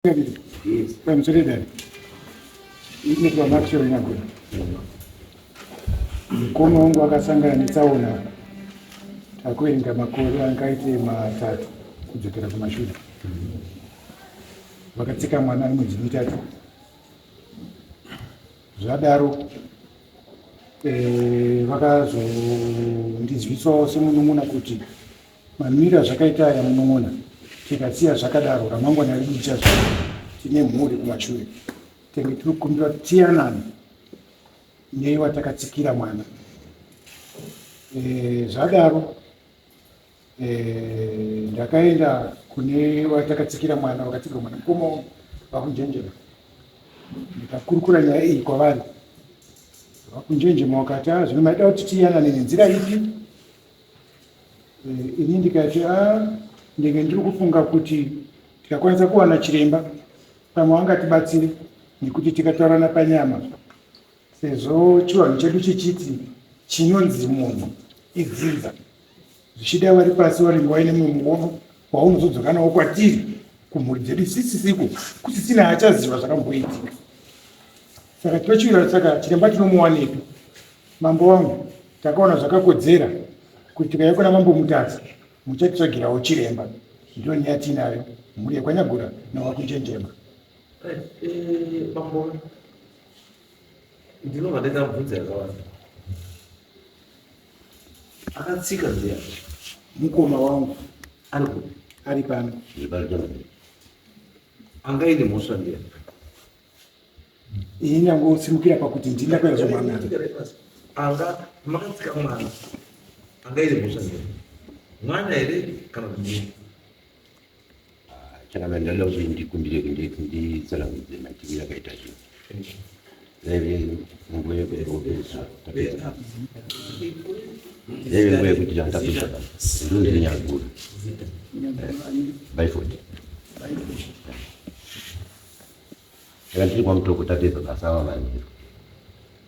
Pamusoro dare inoitwa Maxwell Nyagura. Mukoma wangu akasangana netsaona takuverenga makore angaite matatu kudzokera kumashure. Vakatsika mwana ane mwedzi mitatu. Zvadaro eh, vakazondizvisawo semunun'una kuti Mamiro azvakaita aya munun'una tikasiya zvakadaro ramangwana redu richazvaa tine mhuri kumashure tenge tiri kukumbira kuti tiyanane nei watakatsikira mwana e, zvadaro e, ndakaenda kune watakatsikira mwana wakatsikira mwana mukoma wangu vakunjenjema ndikakurukura nyaya iyi kwavari vakunjenjema wakati a ah, zvino maida kuti tiyanane nenzira ipi Eh, ini ndikati a ah, ndenge ndiri kufunga kuti tikakwanisa kuwana chiremba pamwe angatibatsire nekuti tikataurana panyama sezvo chivanhu chedu chichiti chinonzi munhu idzinza zvichida vari pasi vanenge vaine mumwe muono waunozodzoka nawo kwatiri kumhuri dzedu sisisiko kusisina achaziva zvakamboitika saka tinochiwira saka chiremba tinomuwanepi Mambo wangu, takaona zvakakodzera kuti tikauya kuna Mambo Mutasa muchatitsvagirawo chiremba. Ndiyo nyaya tiinayo mhuri yekwaNyagura newakuNjenjema. Eh, mambo, ndinobva ndaita mubvunzo yakawanda. Akatsika ndiye mukoma wangu ari kupi? Ari pano. Angaine mhosva ndiye Ini ndangosimukira pakuti ndini ndakauya zomwana. Anga makatsika mwana. Anga iri mhosva here? Mwana here kana kuti Chakanaka ndinoda kuti ndikumbire nditsanangudze maitikiro akaita zvinhu. Yaive nguva yekuti tapedza. Yaive nguva yekuti tapedza basa. Ndinonzi Nyagura. Byford. Saka ndiri kwaMutoko tapedza basa ava manheru.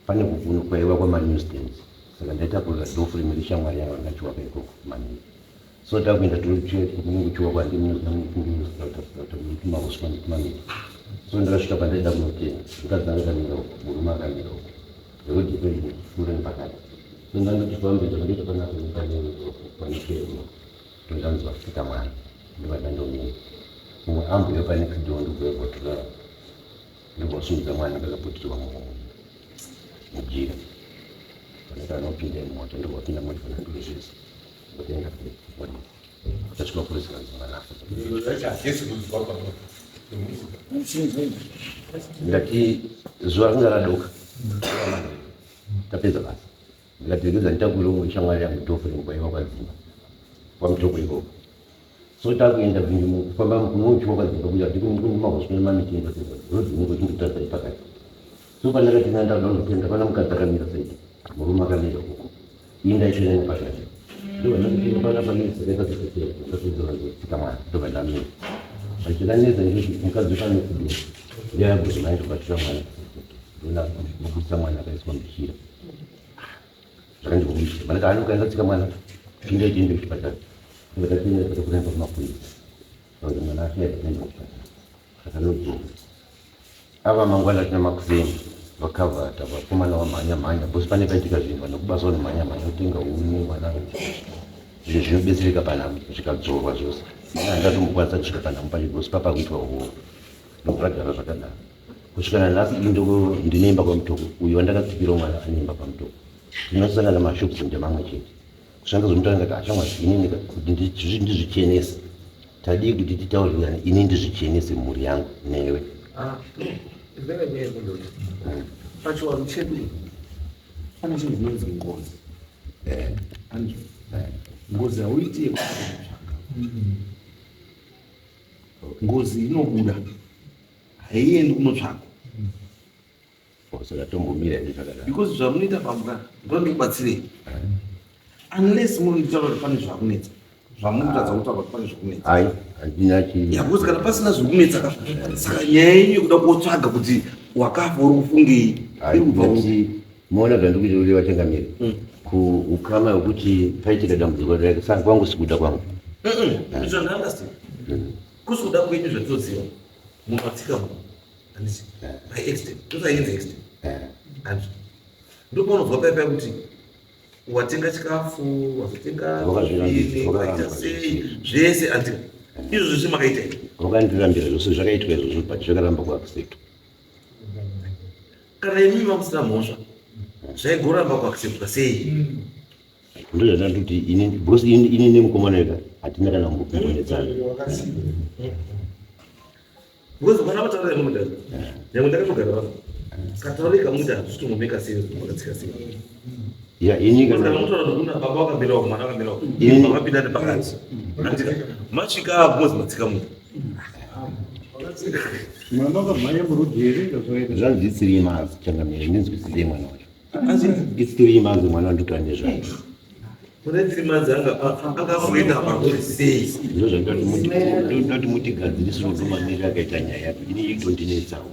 Pane kukuno kwaiva kwamanew stands. Saka ndaitakura door frame reshamwari yangu anga achiwaka ikoko manheru. So takuenda kunenge kuchiwakwa ndimahuswa netumamiti. So ndakasvika pandaida kunotenga. Mukadzi anga akamira uko, murume akamira uko. Road ipfuura nepakati. So ndandoti fambe ndakandoita panapa pane chero. Ndondanzwa tsika mwana. Ndobva ndandomira. Mumwe ambuya pa next door ndobva vatora ndobva vasumudza mwana kakaputirwa mujira. Vanoti anopinda mumota ndobva vapinda mota vanandozvese. Votoenda tasvika polisi kanzi mwana afa. Ndati zuva ringa radoka tapedza basa ndikati regedza nditakure umwe shamwari yangu dofre kwaiva kwadzimba kwamutoko ikoko so takuenda kufamba kunochiwa kwadzimba kuya ndikunimahoswe nemamiti rodzinenge uchindotarisa ipakati so pandakati nanda ndonotenda pana mukadzi akamira saidi murume akamira uko ini ndaitenda nepakati ndobva ndakupinda pana panesekaita seseseseseseseka mwana ndobva ndamira vachikanetsa nekuti mukadzi wepanekudo ndiyayagozomai ndobatira mwana ndonabudisa mwana akaiswa muchira zvakandiomisa vanoti ani ukaenda tsika mwana pinda tiende kuchipatara ndakatienda tatakuremba kumapurisa kuti mwana ashaya tiende kuchipatara akanodzoka ava mangwana tina makuseni vakavhata vakomana vamhanya mhanya bhosi pane paitika zvinhu vanhu kubasa vanomhanya mhanya kutenga huni mwana zvinhu zvinobetsereka panhamo zvikadzorwa zvose mwana handatombokwanisa kusvika panhamo pacho bhosi papa kuitwa huo ndokugara zvakadaro kusvika nanhasi ini ndinoimba kwamutoko uyu wandakatsikirawo mwana anoimba kwamutoko tinosangana mashops ndemamwe chete kusvika ndazomutaura ndikati ashamwari inini kuti ndizvichenese tadii kuti titaurirane ini ndizvichenese mhuri yangu newe ah, pachivanhu chedu pane chinhu chinonzi ngozi eh. Eh. Ngozi hauiti yekutsvaga ngozi inobuda haiendi kunotsvagwa saka tombomira here zvakadaro because zvamunoita bambo ka ndondikubatsirei unless munonditaura kuti pane zvakunetsa zvamunotadza kutaura kuti pane zvakunetsa hai handina chi ya because kana pasina zvekunetsa ka saka nyaya yenyu yekuda kotsvaga kuti wakafa uri kufungei iri kubva ku moona zvandikuita kuti vachangamire kuukama hwekuti paitika dambudziko rake saka kwangu sikuda kwangu izvo ndaunderstand kusi kuda kwenyu zvatinoziva. Munhu atsika munhu handiti by accident, ndotainzi accident handiti. Ndopaunozwa paya paya kuti watenga chikafu, wazotenga Wakazvirambidza, ini, waita wakaramba sei zvese handiti. Izvo zvese makaita here? Wakandirambira zvose zvakaitwa izvozvo, but zvakaramba kuaccept. Kana imimi mamusina mhosva, zvaigoramba kuacceptwa sei? Ndozvatandoti ini, because ini nemukomana wega hatina kana kumbonetsana. Because vana vataura yemuda, nyangwe ndakatogara vanhu kataurika muita hazvitombomeka sense kuti makatsika sei. Ya, ini Because kana kana mutaura kuti kuna baba vakamira uku, mwana akamira uku, vakapinda nepakati handiti, masvika apo matsika munhu. Mwana wakamhanya murodhi here ngazvaita? Zvanzi 3 months, changamire, ndinzwisisei mwana wacho. It's 3 months mwana wandikuta nezvacho. Mune 3 months anga anga akuenda parodi sei? Ndo zvandoti mutigadzirise mamiriro akaita nyaya yacho. Ini itondinetsawo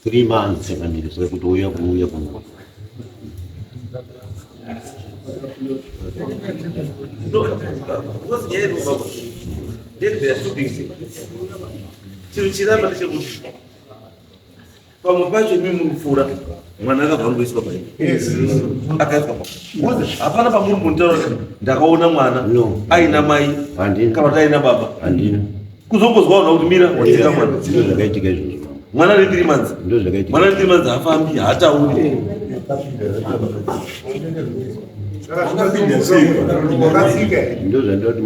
3 months, changamire, saka kuti uya kuuya kuno. No, because nyaya iri baba then there are two things. Chinhu chiramba ndechekuti pamwe pacho imi muri kupfuura, mwana akabva angoiswa pai, akaiswa pa, because hapana pamuri muntaura kuti ndakaona mwana No. aina mai Handina. kana kuti aina baba. Handina. Kuzongozwa vanhu kuti mira, watsika mwana. Ndo zvakaitika izvozvo, mama. Mwana ane 3 months. Ndo zvakaitika. Mwana ane 3 months haafambi, haatauri. Wakatsika here? Ndo zvandoti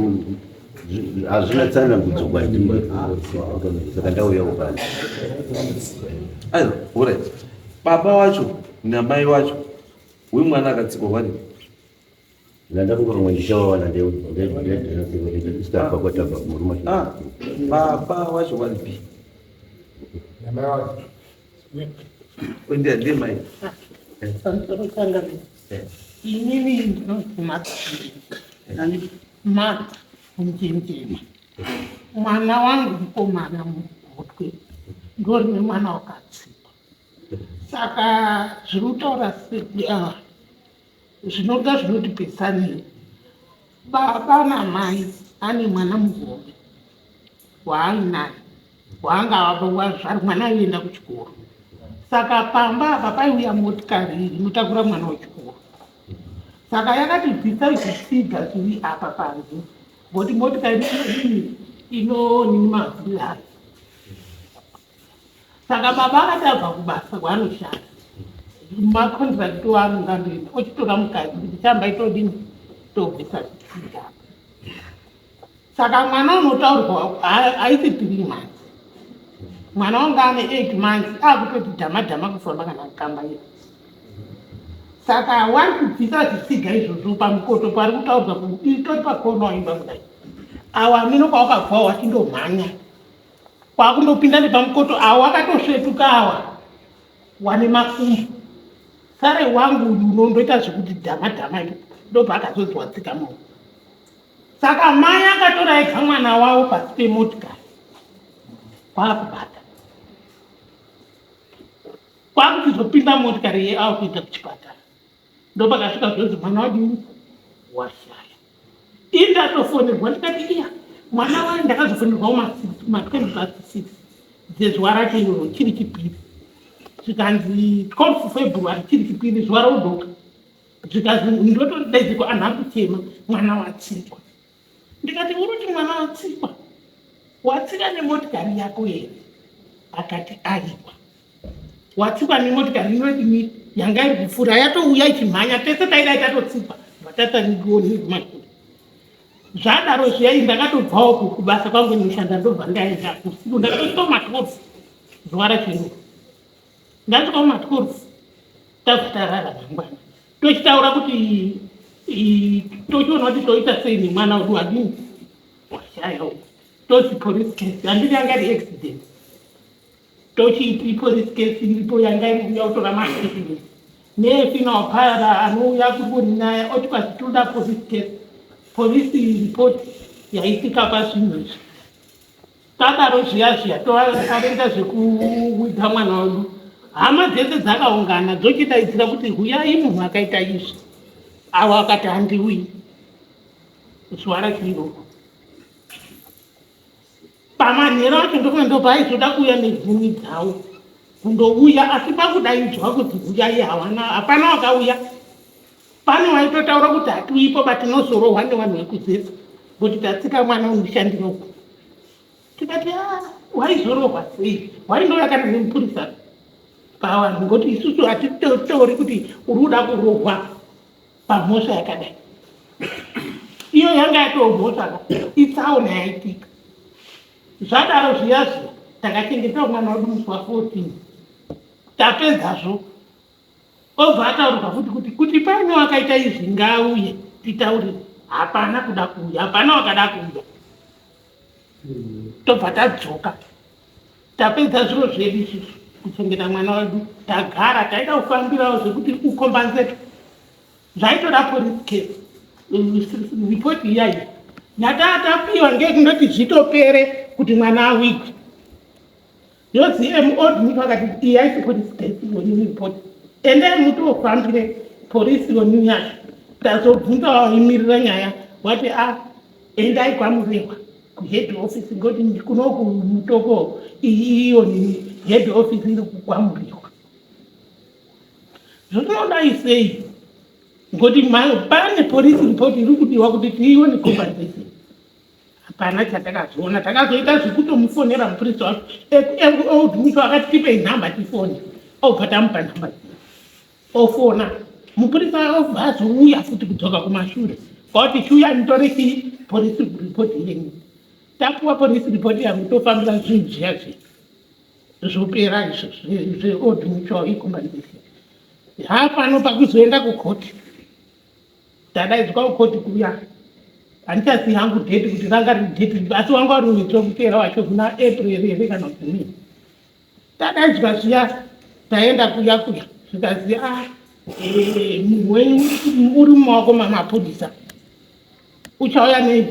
hazvina tsanangudzo kwandiri, saka ndauyawo pano. Aiwa, alright, baba wacho namai wacho wemwana akatsikwa wari? Ndandakungoromwe ndichawawana ndisabva kwatabva murume. Ah, baba wacho waripi? Ndiye ndiye mai. Pamusoro, changamire. Inini ndinonzi Martha, Martha Munjinjima. Mwana wangu mukomana mugotwe, ndorine mwana wakatsikwa. Saka zviri kutaura zvinoga zvinoti pesanei. Baba namai ane mwana muhombe waainaye, waanga wazvari mwana aienda kuchikoro. Saka pamba apa paiuya motikari inotakura mwana wechikoro, saka yakati bvisai zvitsiga zviri apa panze, ngokuti motikari iyi inonini mavhiri ayo. Saka baba akati abva kubasa kwaanoshanda, macontract waanonga andoenda, ochitora mukadzi kuti chamba itodini, tobvisa zvitsiga apa. Saka mwana unotaurwa aiti 3 months, mwana wanga ane 8 months, akutoti dhama dhama kufamba kana kukamba iyo. Saka wari kubvisa zvitsiga izvozvo pamukoto pari kutaurwa, itori pakona waimba kudai. Awa amino kwawakabvawo wachindomhanya kwakundopinda nepamukoto, awa wakatosvetuka, awa wane makumbo. Sare wangu uyu unondoita zvekuti dhama dhama, ndobva akazonzi watsika munhu. Saka mai akatora ega mwana wavo pasi pemotikari, kwakubata, kwakuchizopinda motikari ye akuenda kuchipatara. Ndopakasvika zvonzi mwana wadini, washaya. Ii, ndatofonerwa, ndikati iya mwana wayo. Ndakazofonerwa ma6:20 dzezuva racho iroro, chiri Chipiri, zvikanzi 12 February, chiri Chipiri, zuva rodoka. Zvikanzi ndotodaidziko, anhu akuchema, mwana watsikwa. Ndikati uri kuti mwana watsikwa, watsika nemotikari yako here? Akati aiwa, watsikwa nemotikari inodini, yanga iri kupfuura, yatouya ichimhanya, tese taidai tatotsikwa vatatanigonikumakuri. Zvadaro zviyai, ndakatobvawo kubasa kwangu ndinoshanda, ndobva ndaenda usiku, ndakatosvika kuma12 zuva racho iroro. Ndasvika kuma12, tabva tarara. Mangwana tochitaura kuti tochiona kuti toita sei nemwana wedu wadini, washaya uku. Tozi police case, handiti yanga iri accident, tochiiti police case iripo, yanga iri kuuya kutora mastatement nefuneral parlour anouya kurinaya, oti kwati toda police case, police report yaitika pazvinhu izvi. Tadaro zviya zviya, toarenda zvekuwiga mwana wedu. Hama dzese dzakaungana, dzochidaidzira kuti huyai, munhu akaita izvi. Avo akati handiuyi zuva racho iroro. Pamanheru acho ndofunga ndopaaizoda kuuya nehuni dzawo kundouya, asi pakudaidzwa kuti huyai hawana, hapana wakauya. Pane waitotaura kuti hatiuyipo batinozorohwa nevanhu vekuzesa kuti tatsika mwana unoshandira uku. Tikati ah, waizorohwa sei? Waindouya kana nemupurisa pavanhu ngokuti isusu hatitotauri kuti uri kuda kurohwa pamhosva yakadai. Iyo yanga yatoo mhosva ka, itsaona yaitika. Zvadaro zviya zviya takachengeta mwana wedu musi wa 14 tapedzazvo obva ataurirwa futi kuti kuti paine wakaita izvi ngaauye titaurire. Hapana kuda kuuya, hapana wakada kuuya. Tobva tadzoka tapedza zviro zvedu isusu kuchengeta mwana wedu, tagara taida kufambirawo zvekuti ukombanzetwa zvaitoda police case report iyayi yataa tapiwa ngekundoti zvitopere kuti mwana awigwe. Yozi old mutu akati iyi haisi police case yonyu report, endai mutofambire polisi yonyu yacho. Tazobvunza waimirira nyaya wati a endai kwaMurehwa kuhead office ngoti kunoku Mutoko iyi iyo head office iri kwaMurehwa. Zvinodai sei ngoti pane police report iri kudiwa kuti tiione compensation. Hapana chatakazoona, takazoita zvekutomufonera mupurisa wacho old mucho akati tipei nhamba tifone, obva tamupa nhamba ofona mupurisa obva azouya futi kudzoka kumashure kwauti chiuya nditore chi police report yenyu. Tapuwa police report yangu tofambira zvinhu zviya zviya zvopera izvo zveold mutual icompensation. Hapano pakuzoenda kukoti tadaidzwa kukoti kuya handichazivi hangu date kuti ranga riri date asi wanga uri mwedzi wekutera wacho kuna April here kana kuti nei. Tadaidzwa zviya taenda kuya kuya zvikazi a munhu wenyu uri mumaoko mamapurisa uchauya nei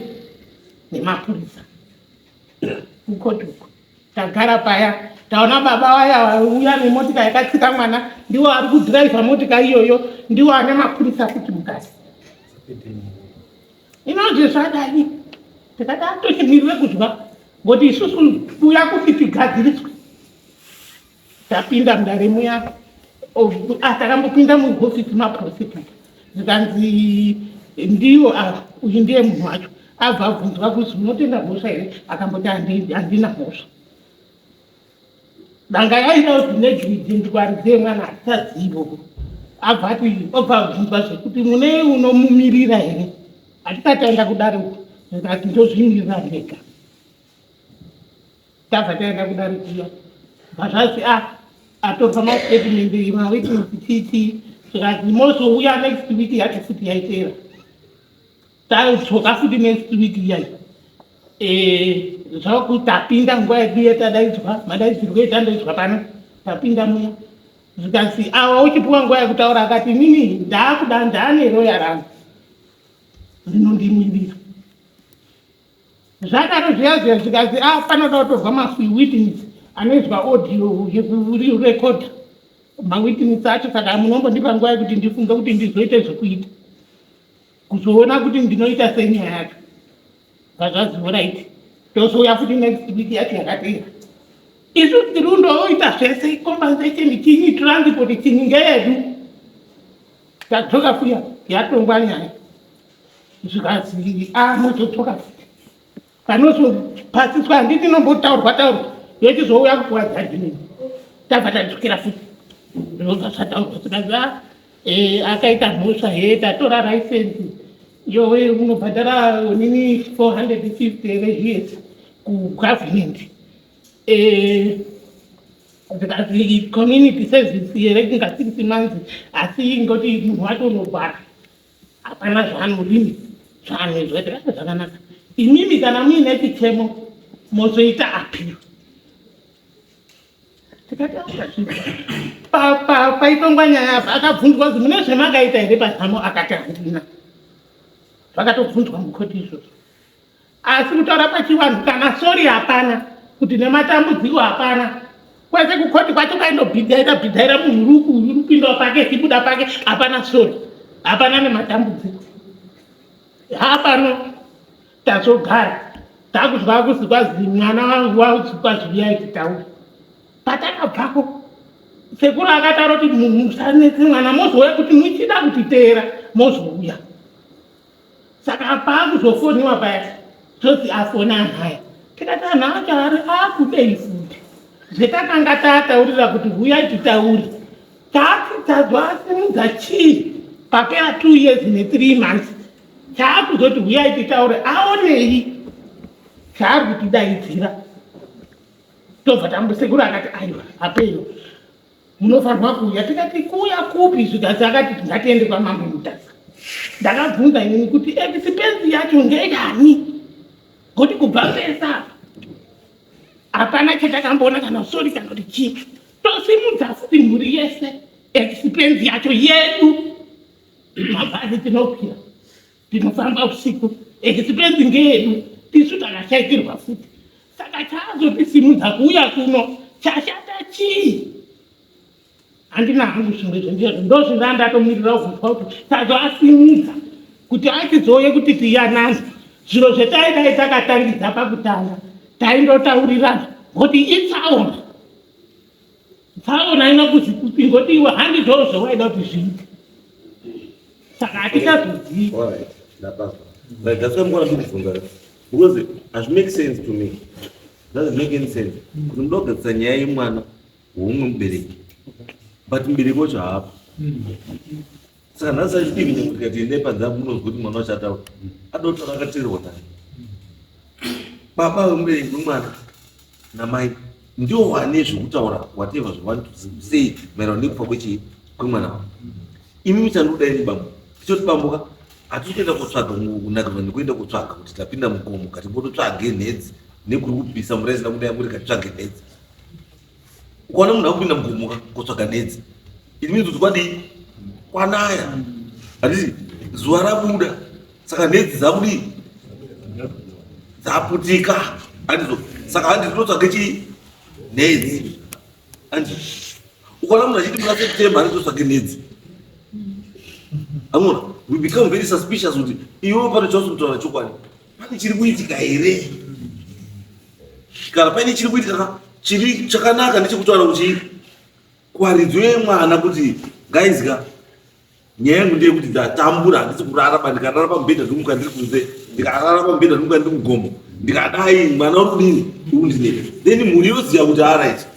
nemapurisa kukoti uko. Tagara paya taona baba vaya vauya nemotika yakatsika mwana, ndiwo ari kudhiraivha motika iyoyo, ndiwo ane mapurisa futi mukati. Inonzi zvadai tikati atochimirire kuzwa ngoti isusu kuya kuti tigadziriswe. Tapinda mudare muya, takambopinda muhofisi maprosecutor zvikanzi ndiwo ava, uyu ndiye munhu wacho. Abva abvunzwa kuzi unotenda mhosva here, akamboti handina mhosva. Danga yaida kuti negligence kwaridze mwana hatichazivo. Abva ati obva abvunzwa zvekuti mune unomumirira here, hatisati taenda kudare uko, zvikati ndozvimirira ndega. Tabva taenda kudare kuya bva zvazi a atorwa mastatement mawitness titi zvikanzi mozouya next week yacho futi yaitera. Tadzoka futi next week iyayi zvakuti tapinda nguva yedu yatadaidzwa madaidzirwo etandoidzwa pano tapinda muya zvikanzi awa uchipiwa nguva yekutaura akati inini ndaakuda ndaane roya rangu rinondimirira. Zvadaro zviya zviya zvikanzi a panoda kutorwa mawitness anoizwa audio yekurekodha mawitness acho, saka munombondipa nguva yekuti ndifunge kuti ndizoite zvekuita kuzoona kuti ndinoita sei nyaya yacho. Bva zvazi alright, tozouya futi next week yacho yakateera. Isu tiri kundoita zvese compensation chinyi transport chinyi ngeyedu. Tadzoka kuya yatongwa nyaya zvikanzi a mozodzoka futi panozopasiswa handiti inombotaurwa taurwa yochizouya kupuwa judgment. Tabva tadzokera futi zvinobva zvataurwa zvikanzi a akaita mhosva he tatora license yowe unobhadhara nini 450 years kugovernment. Zvikanzi community service here kunga 6 months, asi ngoti munhu wacho unorwara hapana zvaanodini zvaanoizwa. Tikati zvakanaka, imimi kana muine chichemo mozoita appeal. Tikati paitongwa nyaya apa akabvunzwa kuti mune zvemakaita here pazamo, akati handina. Zvakatobvunzwa mukoti izvozvo. Asi kutaura pachivanhu kana sori hapana, kuti nematambudziko hapana. Kwese kukoti kwacho kaindobhidhaira bhidhaira munhu ruku rupinda pake chibuda pake, hapana sori, hapana nematambudziko. Hapano tazogara. Takuzwa kuzi kwazi mwana wangu wazi uyai titaure. Patakabvako sekuru akataura kuti musanetse mwana, mozouya kuti muchida kutiteera mozouya. Saka paakuzofoniwa paya tozi afona anhu aya, tikati anhu acho ari akudei futi zvetakanga tataurira kuti huyai titaure. Taati tadzwa asimudza chii papera 2 years ne3 months, chaakuzoti huyai titaure aonei chaari kutidaidzira. Tobva tambosekuru akati aiwa apeyo munofanirwa kuuya. Tikati kuuya kupi? Zvikati akati ngatiende kwamambo Mutasa. Ndakabvunza inini kuti expense yacho ngeyani, ngokuti kubva pesa apa hapana chatakamboona kana sorry kana kuti chii. Tosimudza futi mhuri yese expense yacho yedu, mabhazi tinokwira, tinofamba usiku, expense ngeyedu, tisu takashaikirwa futi. Saka chaazotisimudza kuuya kuno chashata chii? Handina hangu zvimwe zvendizvo, ndozvindaa ndatomirira kuzwa kuti tazoasimudza kuti achizouye kuti tiyanane. Zviro zvetaidai takatangidza pakutanga taindotaurirana, ngoti itsaona tsaona ina kuzi kupi, ngoti iwe handizvo zvawaida kuti zviite, saka hatichazozivi. Right, that's why I'm gonna do because it make sense to me. Doesn't make any sense kuti muda kugadzisa nyaya yemwana weumwe mubereki, but mubereki wacho haapo. Saka nhasi achidini nekuti kati endai panze, munozwa kuti mwana wacho ataura, adotaura akateerwa naye. Baba vemubereki wemwana namai ndio wane zvekutaura whatever zvavanhu to say maererano nekufa kwechii kwemwana wavo. Imi muchandoda ini bambo, tichoti bamboka hatisi kuenda kotsvaga kunakirwa nekuenda kotsvaga kuti tapinda mugomo katimbototsvage nhedzi nekuri kupisa mvura isina kunaya, kuti katitsvage nhedzi. Ukaona munhu akupinda mugomo kotsvaga nhedzi, it means kuti kwadii? Kwanaya, handiti? Zuva rabuda, saka nhedzi dzakudii? Dzaputika, handizo? Saka handi tinotsvage chii? Nhedzi, handizvo? Ukaona munhu achiti muna September handitotsvage nhedzi, amona we become very suspicious kuti iwewe pane chausi kutaura chokwadi, pane chiri kuitika here? Kana paine chiri kuitika chiri chakanaka ndechekutaura kuti kwaridzo yemwana kuti ngaizika nyaya yangu ndeyekuti ndatambura, handisi kurara ba, ndikarara pamubhedha ndinomuka ndiri kunze, ndikarara pamubhedha ndinomuka ndiri mugomo, ndikadai mwana uri kudini? Uri kundineta. Then mhuri yoziva kuti alright,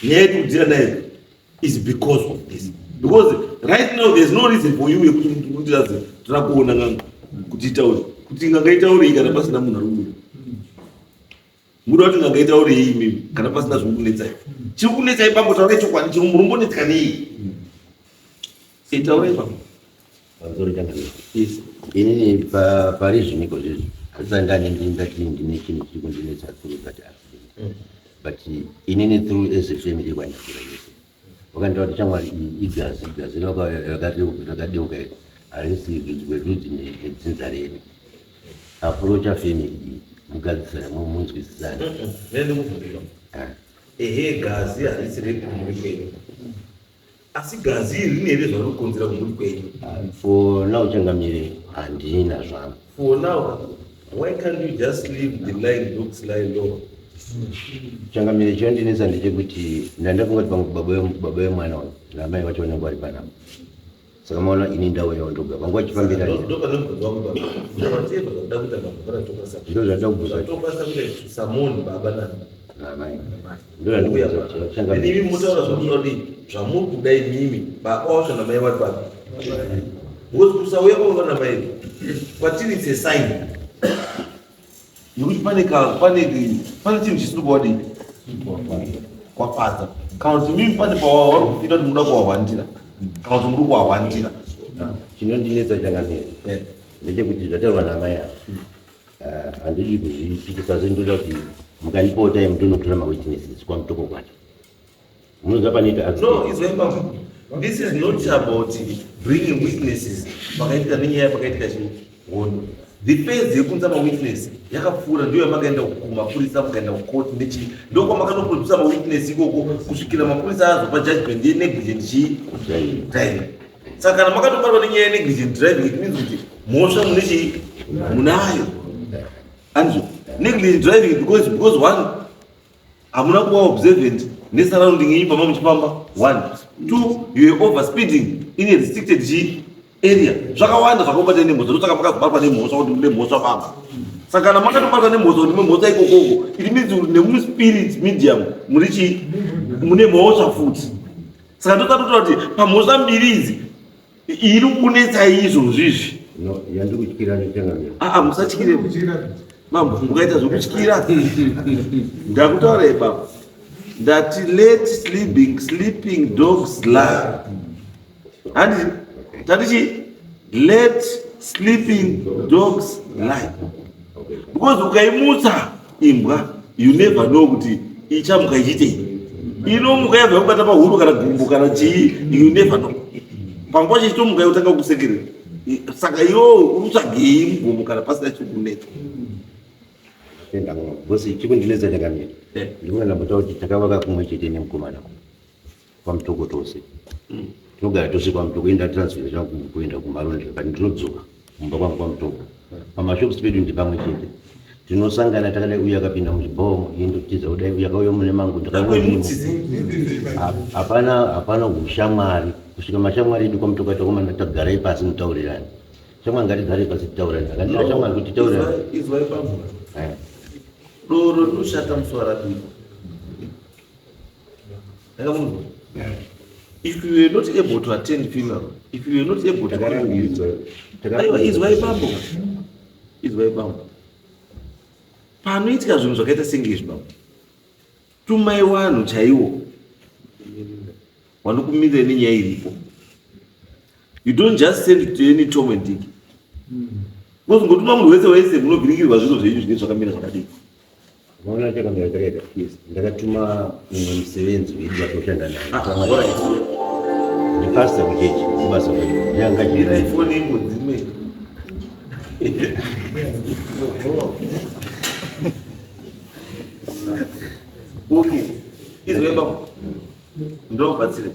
nyaya yetikudzira nayo is because of this, because right now there's no reason for you yekuti mundiradze toda kuona n'anga kuti itaure, kuti n'anga itaurei kana pasina munhu ari kubuda muda kuti n'anga itaurei imimi kana pasina zviri kunetsai? Chiri kunetsai bambo, taurai chokwadi, chiri murumbonetsika nei? Itaurai bambo. Pamusoro changamire. Inini pari zviniko zvezvi handisati ndane ndati ndine chinhu chiri kundinetsa through that accident, but inini through as a family kwandakura yese vakandiita kuti shamwari iyi igazi, igazi rakadeuka iri harisi rwerudzi nedzinza redu. Approacha family iyi mugadzisane, munzwisisane. Nendikubvunzira. Ehe, gazi harisi rekumhuri kwenyu, asi gazi iri rine here zvari kukonzera kumhuri kwenyu? For now changamire, handina zvangu. For now, why can't you just leave the lying dogs lie low? Changamire, chinondinetsa ndechekuti ndandafunga kuti pamwe baba vemwana uyu namai vacho vanenge vari panapa, saka maona ini ndauyawo ndoga panguva chifambira. Ndo pane mubvunzo wangu baba. Whatever zvakuda kuita baba, pana tokwanisa. Ndo zvandida kubvunza. Tokwanisa kuita summon baba nani? Namai, ndo zvandikubvunza kuti Then changamire. imi motaura zvamunoda kuti zvamuri kuda imimi, baba wacho namai vari papi? Because kusauya kwababa namai kwatiri it's a sign yekuti pane pane chinhu chisiri kuwadii kwafadza, kana kuti mimi pane pawauri kupinda kuti munoda kuwahwandira, kana kuti muri kuwahwandira. Chinondinetsa changamire ndechekuti zvataurwa namai ava, handidi kuzvipikisa, sendoda kuti mukandipawo time ndonotora mawitnesses kwamutoko kwacho, munoziva panoita No, accident. Izwa ipapo. This is not about bringing witnesses. Pakaitika nenyaya, pakaitika chihondo, the phase yekunza mawitness yakapfuura, ndiyo yamakaenda kumapurisa, mukaenda kukoti nechii, ndokwamakandoprodusa mawitness ikoko kusvikira mapurisa azopa judgment yenegligent chii? Driving. Saka kana makatobatwa nenyaya yenegligent driving, it means kuti mhosva mune chii? Munayo. Andizvo negligent driving because because one hamuna kuva observant nesurrounding yenyu pama muchifamba one two you are over speeding in a restricted g area zvakawanda zvakobata nemhosva ndosaka makazobatwa nemhosva kuti mune mhosva baba saka kana makatobatwa nemhosva kuti mune mhosva ikokoko it means kuti nemuspirit medium muri chii mune mhosva futi saka ndosatotaura kuti pamhosva mbiri idzi iri kunetsai izvozvi izvi aa musatyire mambo mukaita zvekutyira ndakutaurai baba ndati let sleeping, sleeping dogs lie handi tati chi let sleeping dogs lie because ukaimutsa imbwa you never know kuti ichamuka ichiitei inomuka yabva yakubata pahuro kana gumbo kana chii you never know panguva chichitomuka yotanga kusekerera saka iwo utsvagei mugomo kana pasina chikunetsa bosi chikundinetsa chakamira eh. ndikuona ndambotaura kuti takavaka kumwe chete nemukomana kwamutoko tose tinogara tose kwamutoko inda transfer zvangu kuenda kumarondera but ndinodzoka mumba kwangu kwamutoko pamashops pedu ndi pamwe chete tinosangana takadai uyu akapinda muchibhomo iye ndotiza kudai uyu akauya mune mangu hapana hapana ushamwari kusvika mashamwari edu kwamutoko atakomana tagarai pasi mutaurirani shamwari ngatigarei pasi titaurirani akandira shamwari kuti taurirani izwai pamvura eh. doro rinoshata musi warabikwa If you were not able to attend funeral, if you were not able to aiwa izwai bambo izwai bambo panoitika zvinhu zvakaita senge izvi bambo tumai wanhu chaiwo wanokumirira nenyaya iripo you don't just send to any tom and dick because ngotuma munhu wese wese munovhiringirwa zvinhu zvenyu zvinenge zvakamira zvakadii Maona chakamira chakaita yes. Ndakatuma mumwe musevenzi wedu watoshanda naye. Ah, alright. Ndipastor kuchechi kubasa kwedu. Ndiye anga achiri. Ifoni imbodzime. Okay. Izwe baba. Ndokubatsire.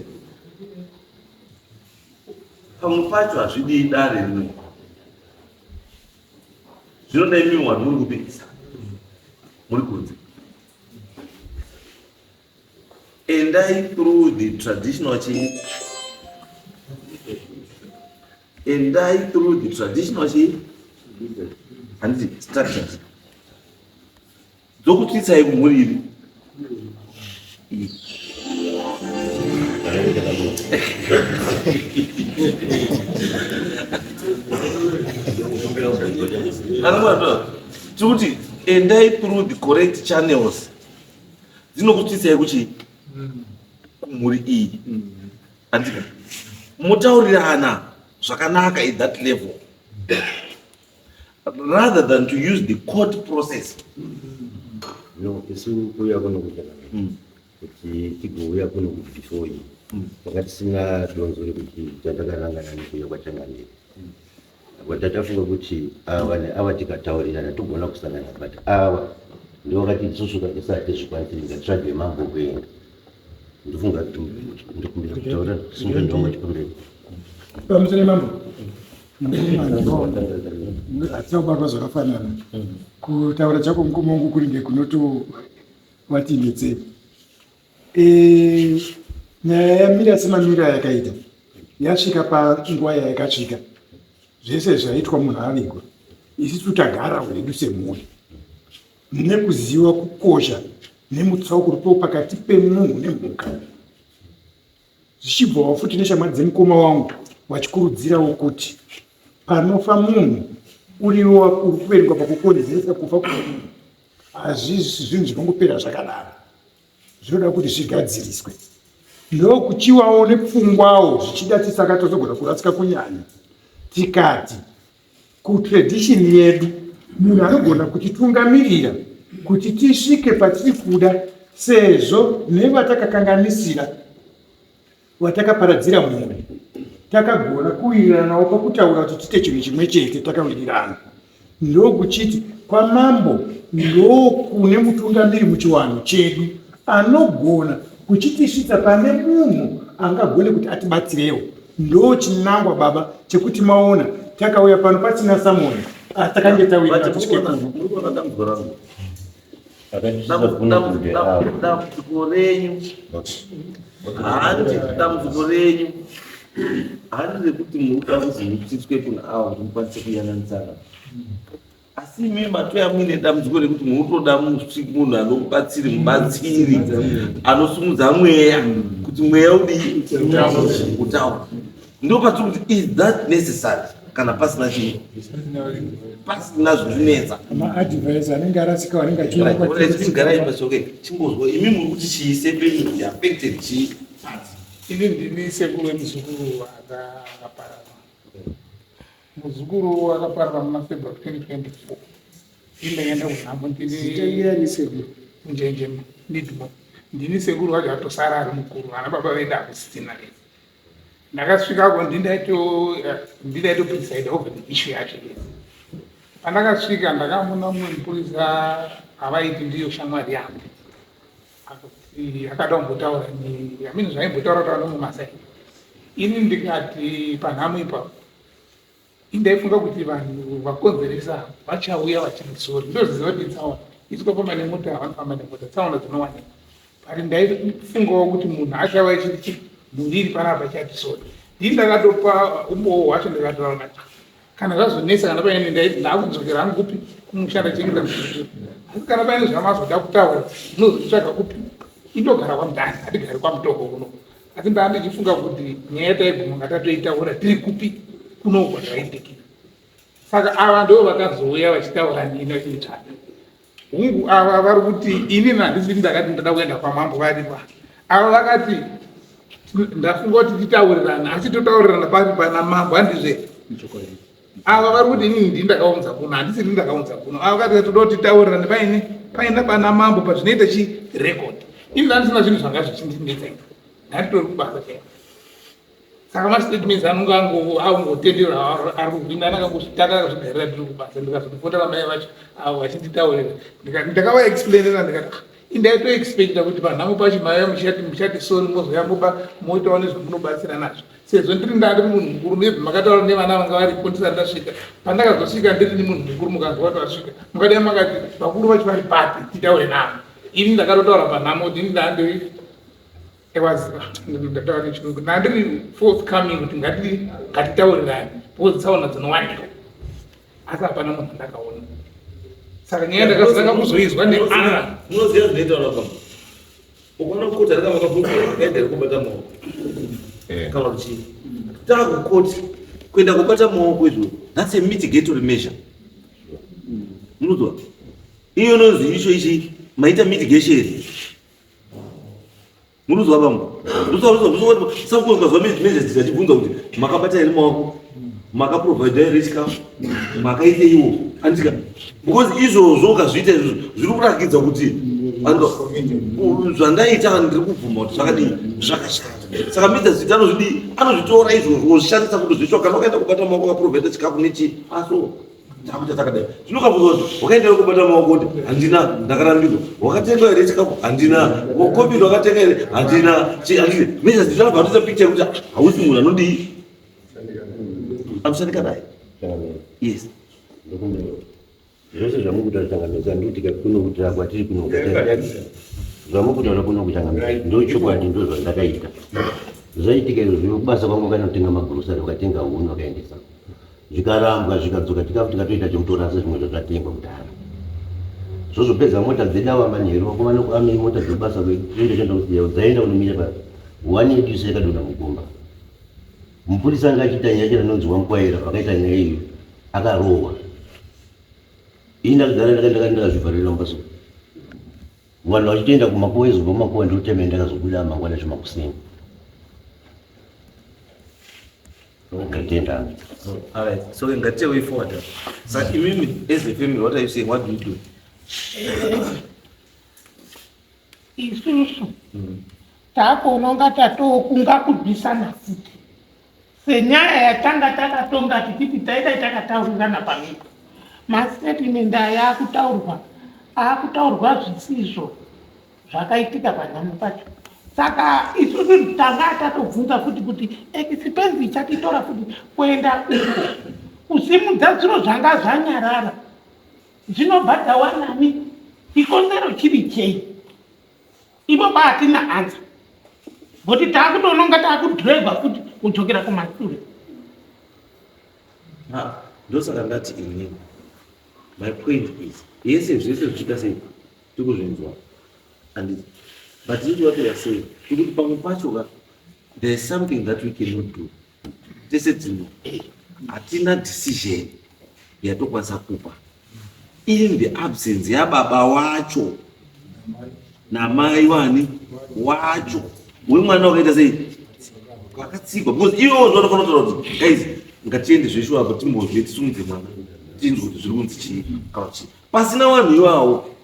Pamwe pacho hazvidii dare rino. Zvinoda imi vanhu muri kupikisa muri kunze. Endai through the traditional chii? Endai through the traditional chii? Handiti structures dzokutsitsai kumhuri iri. Tikuti endai through the correct channels dzinokutsitsai kuchi kumhuri iyi andika motaurirana zvakanaka at that level rather than to use the court process no isu kuuya kuno kuchana mm. kuti tigouya kuno before you mm. tanga tisina donzo rekuti tatakanangana nekuuya kwachangamire mm. but tatafunga kuti ava neava tikataurirana togona kusangana but ava ndovakati isusu katisati zvikwanisi ngatitsvage mambo kuenda ndofunga ndokumbira kutaura simba ndonga chikumbira pamusoro mambo hatina kubatwa zvakafanana kutaura chako mukoma wangu kuringe kunotovati netsei e, nyaya yamira semamiro ayakaita yasvika panguva yayakasvika zvese zvaitwa munhu avigwa isisu tagara hedu semhuri nekuziva kukosha nemutsauko uripo pakati pemunhu nemhuka zvichibvawo futi neshamwari dzemukoma wangu vachikurudzirawo kuti panofa munhu uriwo uri kuverengwa pakukonzeresa kufa kwemunhu hazvisi zvinhu zvinongopera zvakadaro zvinoda kuti zvigadziriswe ndokuchiwawo nepfungwawo zvichida tisaka tozogona kurasika kunyanya tikati kutradition yedu munhu anogona kutitungamirira kuti tisvike patiri kuda sezvo nevatakakanganisira vatakaparadzira mhuri takagona kuwiriranawo pakutaura kuti tiite chinhu chimwe chete takawirirana ndokuchiti kwamambo ndokune mutungamiri muchiwanhu chedu anogona kuchitisvitsa pane munhu angagone kuti atibatsirewo ndochinangwa baba chekuti maona takauya pano pasina samoni Ah, takange tawirira But tisvike kuno. muri kuona dambudziko rangu. Akandisisa kuno kunge avo. Dambudziko renyu handi dambudziko renyu handi rekuti muri kuda kuzi mutsitswe kuna avo kuti mukwanise kuyananisana, asi imi matoya muine dambudziko rekuti munotoda munhu anomubatsiri, mubatsiri anosimudza mweya kuti mweya udii, utaura. Ndo patiri kuti, is that necessary kana pasina chii, pasina zvinonetsa? Maadvisor anenge arasika, anenge achiona. Garai pasi. Okay, chimbozwa, imi muri kuti chii sefamily affected chii? Ini ndini sekuru wemuzukuru akaparara. Muzukuru akaparara muna February 2024. Ini ndakaenda kunhamo ndini Zita sekuru? Njenje Nidmo. Ndini sekuru wacho atosara ari mukuru, ana baba vedu hakusisina vese. Ndakasvikako ndindaito preside over the issue yacho yese. Pandakasvika ndakamuna mumwe mupurisa avaiti ndiyo shamwari yangu. Akati akada kumbotaura amini zvaimbotaura taura nomumasai. Ini ndikati panhamo ipapo indaifunga kuti vanhu vakonzeresa vachauya vachiti sorry. Ndoziva kuti tsaona isu kwafamba nemota, havanofamba nemota, tsaona dzinowanika, but ndaifungawo kuti munhu achauya achiti mhuri iri panapa ichati sorry. Ndini ndakatopa umbowo hwacho, ndikataura nacho kana zvazonetsa, kana paine ndakudzokera hangu kupi, kumusha, ndachengeta muzukuru, asi kana paine zvamazoda kutaura munozotsvaga kupi? Indogara kwaMudhani, hatigari kwaMutoko kuno. Asi ndaa ndichifunga kuti nyaya taiguma ngatatoitaura tiri kupi, kuno kwataitikira. Saka ava ndo vakazouya vachitaura nini vachinditsvaga. Hungu, ava vari kuti inini handisi ndakati ndada kuenda kwamambo. Varipa ava vakati ndafunga kuti titaurirana, asi totaurirana pari pana mambo, handizve? Ava vari kuti inini ndini ndakaunza kuno, handisi ndini ndakaunza kuno. Ava vakati toda kuti titaurirane paine paina pana mambo pazvinoita chirecord. Ini ndandisina zvinhu zvanga zvichindinetsa, ini ndanditori kubasa chaiko. Saka mastatements anonge angotenderwa ari kuhwina, anakangozvitanga akazvigarira. Ndiri kubasa, ndikazondifotera mai vacho avo vachinditaurira, ndakavaexplainera ndikati, "Ah, indaitoexpecta kuti panhamo pacho maiva muchati sorry, mozoya moba moitawo nezvamunobatsira nazvo, sezvo ndiri ndari munhu mukuru. Maybe makataura nevana vanga varipo ndisati ndasvika. Pandakazosvika ndiri ni munhu mukuru, mukanzwa kuti vasvika, mukadai makati vakuru vacho vari papi titaure navo. Ini ndakatotaura panhamo kuti ini ndandiri ndataura nechirungu, ndandiri forthcoming kuti ngatitaurirane because tsaona dzinowanikwa, asi hapana munhu andakaona. Saka nyaya ndakazotanga kuzoizwa neaa Munoziva zvinoita vana, ukaona kukoti arikama makabvunzwa kaenda iri kubata maoko kana kuti chii, taakukoti kuenda kubata maoko izvo, that's a mitigatory measure. Munozwa iyo inonzi icho ichi maita mitigation. Munozwa vamwe sakuazwa measures achibvunza kuti makabata here maoko, makaprovida here chikafu, makaiteiwo andika, because izvozvo ukazviita izvozvo zviri kurakidza kuti zvandaita ndiri kubvuma kuti zvakadii, zvakashata. Saka measures anozvidii, anozvitora izvozvo ozvishandisa kuti zviitwa. Kana wakaenda kubata maoko, wakaprovida chikafu nechii, aso takuita takadai. Zvino ukabvunza kuti wakaenda here kubata maoko, kuti handina, ndakarambirwa. Wakatenga here chikafu? Handina. Covid wakatenga here? Handina. Handina. Measures zvinobva atoita picture yekuti hausi munhu anodii, anoshandika naye. Yes. Zvose zvamukutaura, changamisa, ndikuti kuno kuti kwatiri kuno, zvamukutaura kuno kuchangamisa ndo chokwadi, ndo zvandakaita. Zvaitika izvo kubasa kwangu, kanotenga magurosari, vakatenga huni, vakaendesa, zvikarambwa, zvikadzoka chikafu, tikatoita chekutorasa zvimwe zvazvatengwa kudhara. Zvozopedza mota dzedu ava manheru, vakomana kuami mota dzebasa kwedu toenda kusiya dzaenda kunomira pa wani yedu isu yakadonha mugomba. Mupurisa anga achiita nyaya yacho anonzi Wamukwaira, vakaita nyaya iyo akarohwa. Ini ndakagara ndakazvivharira mumba, vanhu vachitoenda kumakuva, izobva mumakuva ndoteme. Ndakazobuda mangwana chimakuseni. Ngatenda. All right. So ngati way forward. So imimi as a family, what are you saying? What do you do? Isusu taakuona unga tatokunga kurwisana futi senyaya yatanga takatonga tichiti taidai takataurirana pamwepo. Mastatement aya akutaurwa, akutaurwa zvisizvo zvakaitika panhamo pacho. Saka isusu tanga tatobvunza futi kuti expense ichatitora futi kuenda uko. Kusimudza zviro zvanga zvanyarara zvinobhadhawa nani? Chikonzero chiri chei? Ivo baatina answer. But takutononga takudhiraivha futi kudzokera kumashure. Ndosaka ndati inini my point is yese zvese zvichiita sei tikuzvinzwa and but this is what we are saying tikuti pamwe pacho ka there is something that we cannot do tese dzino hatina decision yatokwanisa kupa in the absence yababa wacho namai wani wacho wemwana wakaita sei wakatsikwa because ivo zvanofanira kutaura kuti guys ngatiende zveshuwa apo timbozve tisumudze mwana tinzwe kuti zviri kunzi chii kana chii pasina vanhu iwawo.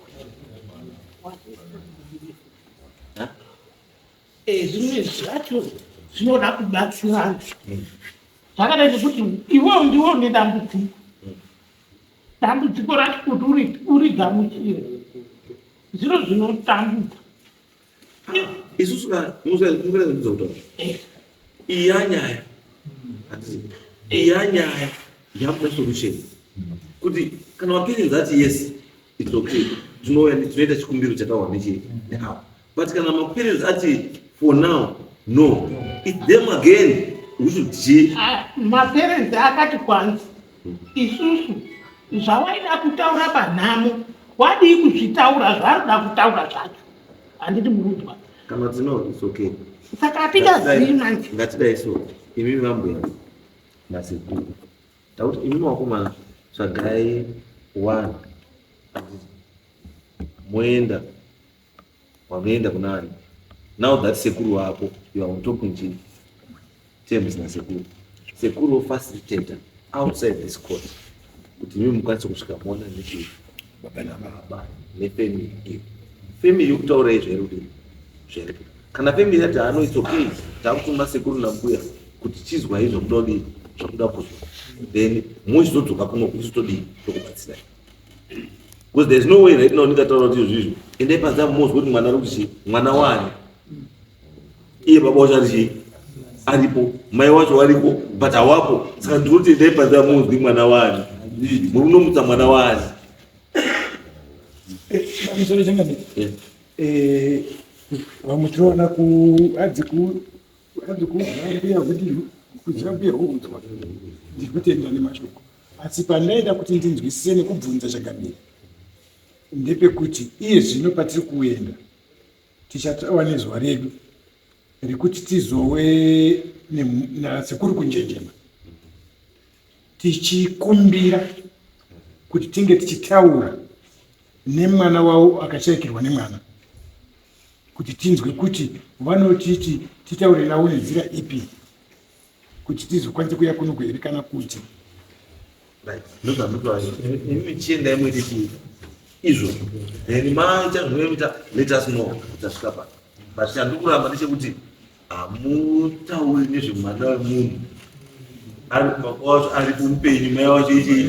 Eh, zvimwe zvacho zvinoda kubatsirana zvakadai nekuti iwewo ndiwe une dambudziko dambudziko racho kuti urigamuchire zviro zvinotambudza. Isusu kutaura iya nyaya iya nyaya yamuda solution kuti kana maparents ati yes, it's okay, tinoita chikumbiro chataurwa nechi neawa, but kana maparents ati for now no, it's them again who should chi Ah, maparents akati kwanzi isusu zvawaida kutaura panhamo wadii kuzvitaura zvaarikuda kutaura zvacho, handiti murunzwa? Kana kuti no, it's okay. Saka hatingazivi manje. Ngatidai so, imi vambuya nasekuru, takuti imi vakomana tsvagai one moenda wamuenda kuna ani. Now that sekuru wako, you are on talking to terms nasekuru, sekuru facilitator outside this court kuti imi mukwanise kusvika muona nechi baba nefamily iyo. Family yokutaurai zvairi kuti zvairi kana family yati hano, it's okay, takutuma sekuru nambuya kuti chizwai zvamuda kudii, zvamuda kuzwa, then mochizodzoka kuno kuti todii, tokubatsirai, because there is no way right now ndingataura kuti izvizvo endai panze apo mozwa kuti mwana ari kuti chii, mwana wani, iye baba wacho ari chii, aripo, mai wacho wariko, but hawapo. Saka ndinoti endai panze apo mozwi mwana wani, muri kunomutsa mwana wani. Pamusoro changamire. Vamwe tinoona ku hadzi kumbuya kuti kuziva mbuya huudzwa. Ndiri kutenda nemashoko, asi pandaida kuti ndinzwisise nekubvunza changamire ndepekuti iye zvino patiri kuenda tichatawa nezuva redu rekuti tizowe nasekuru Kunjenjema tichikumbira kuti tinge tichitaura nemwana wavo akashayikirwa nemwana, kuti tinzwe kuti vanotiti titaure navo nenzira ipi kuti tizokwanisa kuya kuno here kana kuti Ndozvamutoa chiendai muite chii izvo, then maita zvinoita, let us know kuti tasvika pa. But chandiri kuramba ndechekuti hamutauri nezvemwana wemunhu ari baba wacho ari kumupenyu, mai wacho ichi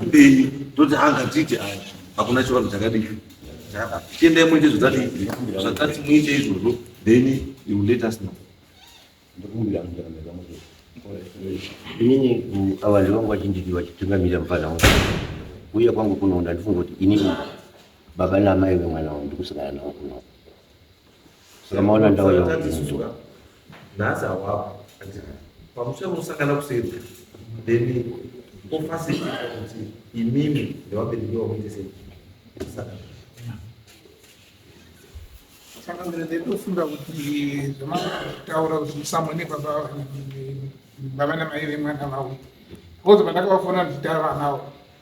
mupenyu, toti hangatiti aya hakuna chivanhu chakadii chakadaro. Chiendai muite zvatati zvatati muite izvozvo, then you will let us know. Ndokumbira inini avanhu vangu vachinditi vachitungamirira mufana wangu uye kwangu kunoona ndifunga kuti inini baba namai vemwana wangu ndikusangana navo kuno, saka maona ndauya. Nhasi hawapo pamusha unosangana kuseri, then ofacilitate kuti imimi nevabereki vamuite sei kusangana. Saka ndinofunga kuti zvamataura kuti musamone baba namai vemwana vavo, because pandakavafona ndichitaura vanavo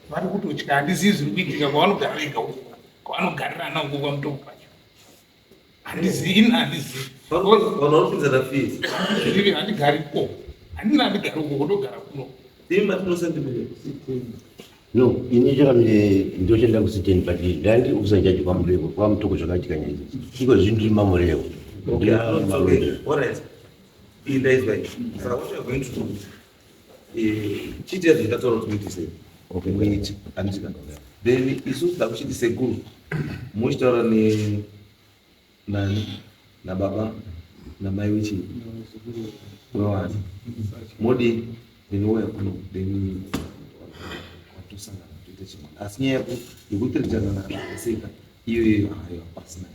vari kutotya, handizivi zviri kuitika kwavanogara vega uko kwavanogarirana uko kwaMutoko kwacho, handizivi ini, handizivi. Vanhu vanopinzana fees. Handizivi, handigari ko, handina, handigari uko, kundogara kuno. Imi matinosandimirira. No, ini chakamire ndoshanda kusiteni, but ndandi kusanjaji kwaMureko, kwaMutoko zvakaitika nyaya idzi iko zvino ndiri maMureko. Okay, no, it's okay. All right. Indaizwa izvi. Saka what we are going to do, chiitira zvandataura kuti muite sei. Muite. Handiti. Then isusu takuchiti sekuru mochitaura ne nani nababa namai wechi wewana modi, then ouya kuno, then Kwatosangana toita chimwe. Asi nyaya yekutirjana naseka iyo iyo hayo pasina.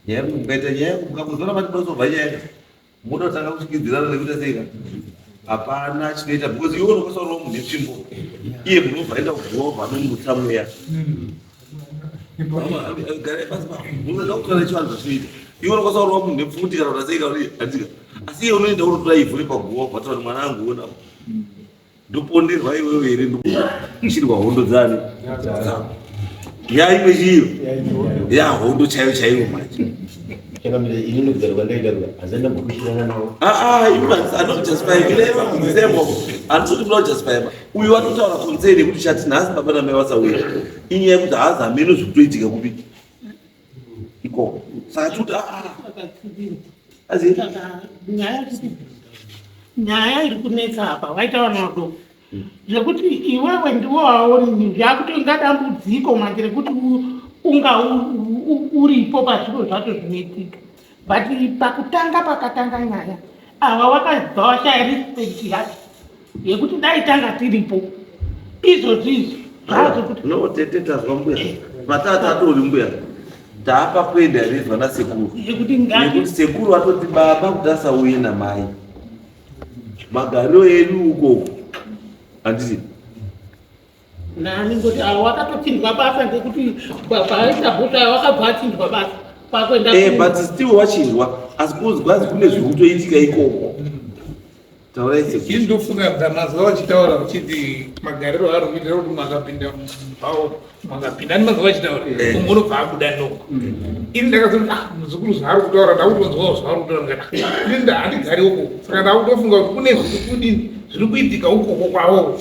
Nyaya yekuti mukaita nyaya mukamuzoona mati munosobva nyaya munoda kutanga kusvikidzirana nekuita sei ka hapana chinoita because iwe unokosaurawo munhu netsvimbo iye munhu obva aenda kuguva obva anomutsa mweya munoda kutora chivanhu zvazvinoita iwe unokosaurawo munhu nepfuti kana kuita sei kana andika asi iye unoenda unotora ivhu repaguva obva taura mwana angu ona ndoponderwa iwewe here ndochirwa hondo dzani yaimwe chiyo ya hondo chaiyo chaiyo manje uyu watotaura concern yekuti chati nhasi baba namai vasauya inyaya yekuti haazi hameno zvikutoitika kupi ikoko saka tikuti nyaya iri kunetsa apa vaita vana vadoko zvekuti iwewe ndiwo waoni zvakutonga dambudziko manje rekuti unga uripo pazviro zvacho zvinoitika but pakutanga pakatanga nyaya ava wakabva washaya respect yacho yekuti dai tanga tiripo izvozvi izvi zvazokuti no tete tazwa mbuya matata atori mbuya taapa kuenda rezwa nasekuru yekuti sekuru vatoti baba kuti asauye namai magariro edu ukoko handiti nani ngoti awo wakatochinjwa basa ngekuti paaita bhuta awo wakabva achinjwa basa kwakuenda eh, but still wachinjwa asi kunzwa kune zviri kutoitika ikoko taurai sekuru ini ndofunga mazuva vachitaura vachiti magariro ari kuita kuti makapinda mumbawo makapinda ani mazuva vachitaura eh. umwe unobva abuda noko ini ndakazoti ah muzukuru zvaari kutaura ndakutonzwawo zvaari kutaura ndikati ah, ini handigari uko saka ndakutofunga kuti kune zviri kudini zviri kuitika ukoko kwavo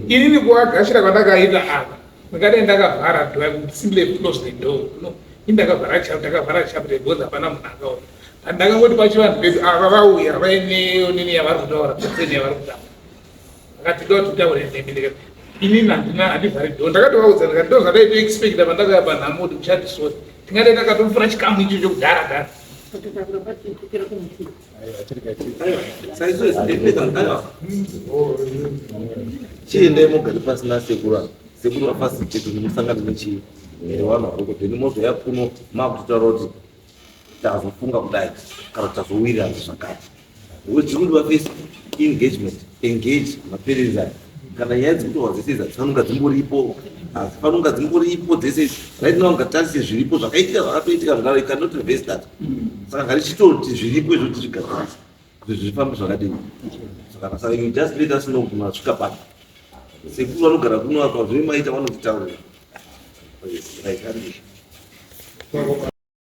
inini kuvagashira kwandakaita apa ndingadai ndakavhara door simply close the door no ini ndakavhara chapter ndakavhara chapter because hapana munhu akauya but ndakangoti pachivanhu pedu ava vauya vaine nini yavari kutaura concern yavari kutaura vakati do titaure nemi ndikati inini handina handivhari door ndakatovaudza ndikati ndo zvandaitoexpecta pandakauya panhamo kuti muchati sorry tingadai takatofura chikamu ichocho kudhara dhara Chiendai mugare pasi nasekuru ava. Sekuru vafacilitate kuti musangane nechii nevanhu variko then mozouya kuno makutotaura kuti tazofunga kudai kana kuti tazowirirana zvakati. Because tiri kundiva face engagement, engage maparents aya. Kana nyaya dzekutorwa dzese idzi hadzifanira kunga dzimboripo, hadzifanira kunga dzimboripo dzese idzi. Right now ngatarise zviripo zvakaitika zvakatoitika zvakadaro, you cannot reverse that. Saka ngatichitoti zviripo izvo tizvigadzirise kuti zvifambe zvakadini. Saka saka you just let us know kuti masvika papi. Sekuru vanogara kuno apa zvemaita vanotitaurira. Right,